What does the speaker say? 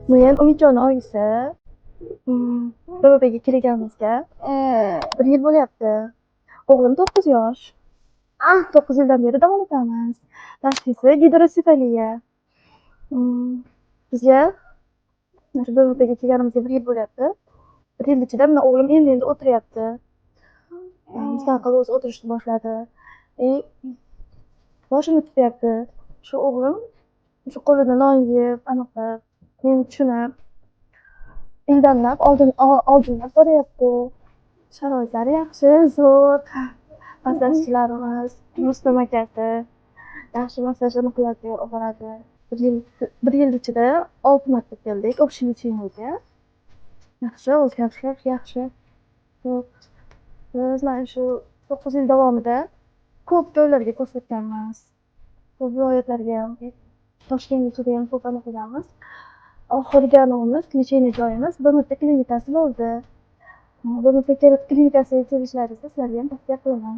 Men Umidjonni oyisi. BMPga kelganimizga bir yil bo'lyapti. O'g'lim 9 yosh. 9 yildan beri davolatamiz. Tashxisi gidrosefaliya. Bizga mana shu BMPga kelganimizga bir yil bo'lyapti. Bir yil ichida mana o'g'lim endi-endi o'tiryapti. Mustaqil o'zi o'tirishni boshladi. И boshini tutyapti. Shu o'g'lim shu qo'lida non yeb, anaqa meni tushunib, ildamlab oldin oldinlab boryapti. Sharoitlari yaxshi, zo'r. Massajchilarimiz, Rustam akasi yaxshi massajini qiladi, oladi. Bir yil ichida olti marta keldik общий лечение ga. Yaxshi, o'zgarishlar yaxshi. Biz mana shu 9 yil davomida ko'p joylarga ko'rsatganmiz. Ko'p viloyatlarga ham, Toshkent ichida ham ko'p anaqa qilganmiz. Oxirgi anavimiz, лечение joyimiz BMT klinikasi bo'ldi. BMT klinikasiga kelishlaringizni sizlarga ham tavsiya qilaman.